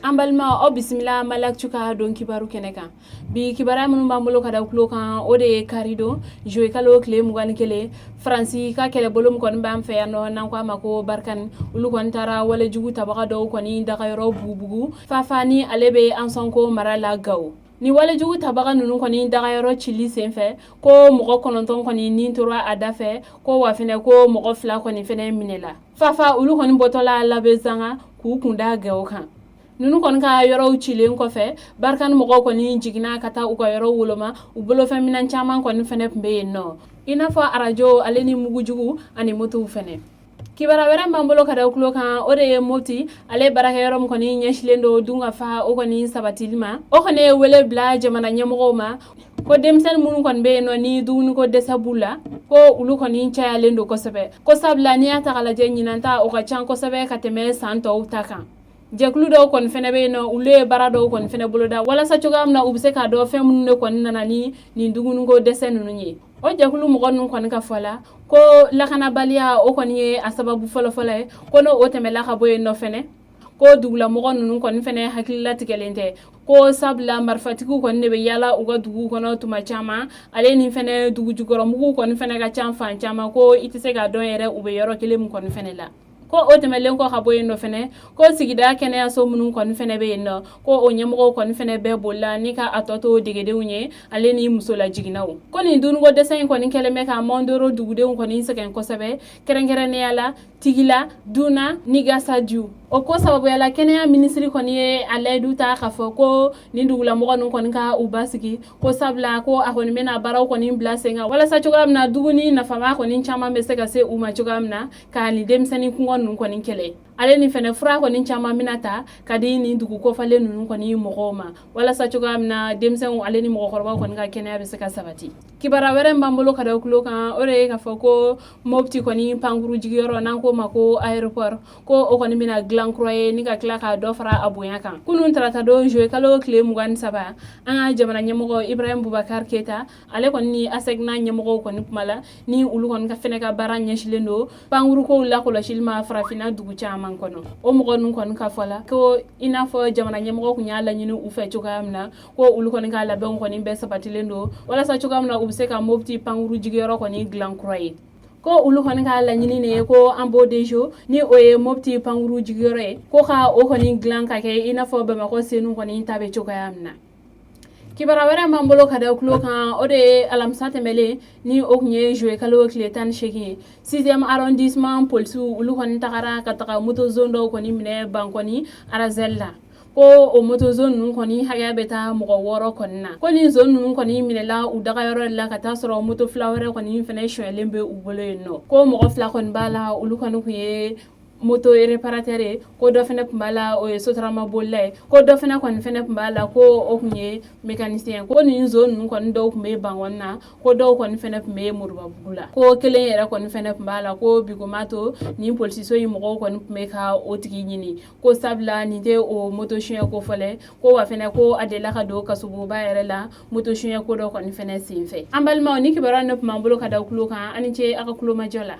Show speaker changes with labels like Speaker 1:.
Speaker 1: An balima, aw bisimila Maliactu ka don kibaru kɛnɛ kan. Bi kibaruya minnu b'an bolo ka da tulo kan, o de ye karidon juillet kalo tile 21, Faransi ka kɛlɛbolo min kɔni b'an fɛ yan nɔ, n'an ko a ma ko Barkhane, olu kɔni taara walejugu tabaga dɔw kɔni dagayɔrɔ bugubugu Fafa, ni ale bɛ Ansongo mara la Gawo. Ni walejugu tabaga ninnu kɔni dagayɔrɔ cili senfɛ, ko mɔgɔ 9 kɔni ni tora a da fɛ, ko wa fɛnɛ ko mɔgɔ 2 kɔni fɛnɛ minɛla. Fafa, olu kɔni bɔtɔla Labezanga k'u kunda Gawo kan. Ninnu kɔni ka yɔrɔw cilen kɔfɛ, Barkhane mɔgɔw kɔni jiginna ka taa u ka yɔrɔ woloma. U bolofɛn minɛn caman kɔni fɛnɛ tun bɛ yen nɔ, i n'a fɔ arajo, ale ni mugujugu ani motow fɛnɛ. Kibaruya wɛrɛ b'an bolo ka da tulo kan, o de ye Moti, ale baarakɛyɔrɔ min kɔni ɲɛsilen don dunkafa o kɔni sabatili ma, o kɔni ye wele bila jamana ɲɛmɔgɔw ma ko denmisɛnnin minnu kɔni bɛ yen nɔ, ni dumuniko dɛsɛ b'u la, ko olu kɔni cayalen don kosɛbɛ, ko sabula n'i y'a ta k'a lajɛ, ɲinan ta o ka ca kosɛbɛ ka tɛmɛ san tɔw ta kan. Jɛkulu dɔw kɔni fɛnɛ bɛ yen nɔ, olu ye baara dɔw kɔni fɛnɛ boloda walasa cogoya min na u bɛ se k'a dɔn fɛn minnu de kɔni nana ni nin dumuniko dɛsɛ ninnu ye. O jɛkulu mɔgɔ ninnu kɔni ka fɔ la ko lakanabaliya, o kɔni ye a sababu fɔlɔfɔlɔ ye, ko n'o o tɛmɛla ka bɔ yen nɔ fɛnɛ, ko dugulamɔgɔ ninnu kɔni fɛnɛ hakililatigɛlen tɛ, ko sabula marifatigiw kɔni de bɛ yaala u ka duguw kɔnɔ tuma caman, ale ni fɛnɛ dugujukɔrɔmuguw kɔni fɛnɛ ka ca fan caman, ko i tɛ se k'a dɔn yɛrɛ u bɛ yɔrɔ kelen min kɔni fɛnɛ la. Ko o tɛmɛlen kɔ ka bɔ yen nɔ fɛnɛ, ko sigida kɛnɛyaso minnu kɔni fɛnɛ bɛ yen nɔ, ko o ɲɛmɔgɔw kɔni fɛnɛ bɛɛ bolila ni ka a tɔ to degedenw ye, ale ni musolajiginnaw. Ko nin dumuniko dɛsɛ in kɔni kɛlen bɛ ka Mondoro dugudenw kɔni sɛgɛn kosɛbɛ, kɛrɛnkɛrɛnnenya la Tigila, Duna ni Gasadiou. O ko sababuya la, kɛnɛya minisiri kɔni ye a layidu ta k'a fɔ ko nin dugulamɔgɔ ninnu kɔni ka u basigi, ko sabula ko a kɔni bɛna baaraw kɔni bila sen kan walasa cogoya min na dumuni nafama kɔni caman bɛ se ka se u ma cogoya min na, ka nin denmisɛnnin kɔngɔ ninnu kɔni kɛlɛ. Ale ni fɛnɛ fura kɔni caman bɛna ta ka di nin dugu kofalen ninnu kɔni mɔgɔw ma, walasa cogoya min na denmisɛnw, ale ni mɔgɔkɔrɔbaw kɔni ka kɛnɛya bɛ se ka sabati. Kibaruya wɛrɛ min b'an bolo ka da tulo kan, o de ye k'a fɔ ko Mopti kɔni pankuru jigiyɔrɔ, n'an k'o ma ko aéroport, ko o kɔni bɛna dilan kura ye ni ka tila ka dɔ fara a bonya kan. Kunun tarata don juillet kalo tile 23, an ka jamana ɲɛmɔgɔ Ibrahim Boubacar Keita, ale kɔni ni ASECNA ɲɛmɔgɔw kɔni kuma la, ni olu kɔni ka fɛnɛ ka baara ɲɛsilen don pankurukow lakɔlɔsili ma farafinna dugu caman kɔnɔ. O mɔgɔ ninnu kɔni ka fɔ la ko i n'a fɔ jamana ɲɛmɔgɔ kun y'a laɲini u fɛ cogoya min na, ko olu kɔni ka labɛnw kɔni bɛɛ sabatilen don walasa cogoya min na u bɛ se ka Mopti pankuru jigiyɔrɔ kɔni dilan kura ye. Ko olu kɔni ka laɲini de ye ko Ambodéjo, ni o ye Mopti pankuru jigiyɔrɔ ye, ko ka o kɔni dilan ka kɛ i n'a fɔ Bamakɔ Senu kɔni ta bɛ cogoya min na. Kibaruya wɛrɛ b'an bolo ka da tulo kan, o de ye alamisa tɛmɛlen, ni o tun ye juillet kalo tile 18 ye, sixième arrondissement polisiw, olu kɔni tagara ka taga motozon dɔw kɔni minɛ Bankɔni Arazɛli la, ko o motozon ninnu kɔni hakɛya bɛ taa mɔgɔ 6 kɔni na. Ko nin zon ninnu kɔni minɛla u dagayɔrɔ de la ka taa sɔrɔ moto 2 wɛrɛ kɔni fɛnɛ sonyɛlen bɛ u bolo yen nɔ. Ko mɔgɔ 2 kɔni b'a la, olu kɔni tun ye moto réparateur ye, ko dɔ fɛnɛ tun b'a la, o ye sotarama bolila ye, ko dɔ fɛnɛ kɔni fɛnɛ tun b'a la, ko o tun ye mécanicien. Ko nin zon ninnu kɔni dɔw tun bɛ Bankɔni na, ko dɔw kɔni fɛnɛ tun bɛ Moribabugu la, ko kelen yɛrɛ kɔni fɛnɛ tun b'a la, ko bigoma to nin polisiso in mɔgɔw kɔni tun bɛ ka o tigi ɲini, ko sabula nin tɛ o moto suɲɛ ko fɔlɛ, ko wa fɛnɛ ko a delila ka don kasoboba yɛrɛ la moto suɲɛ ko dɔ kɔni fɛnɛ senfɛ. An balimaw, ni kibaruya ne tun b'an bolo ka da tulo kan. An ni ce aw ka kulomajɔ la.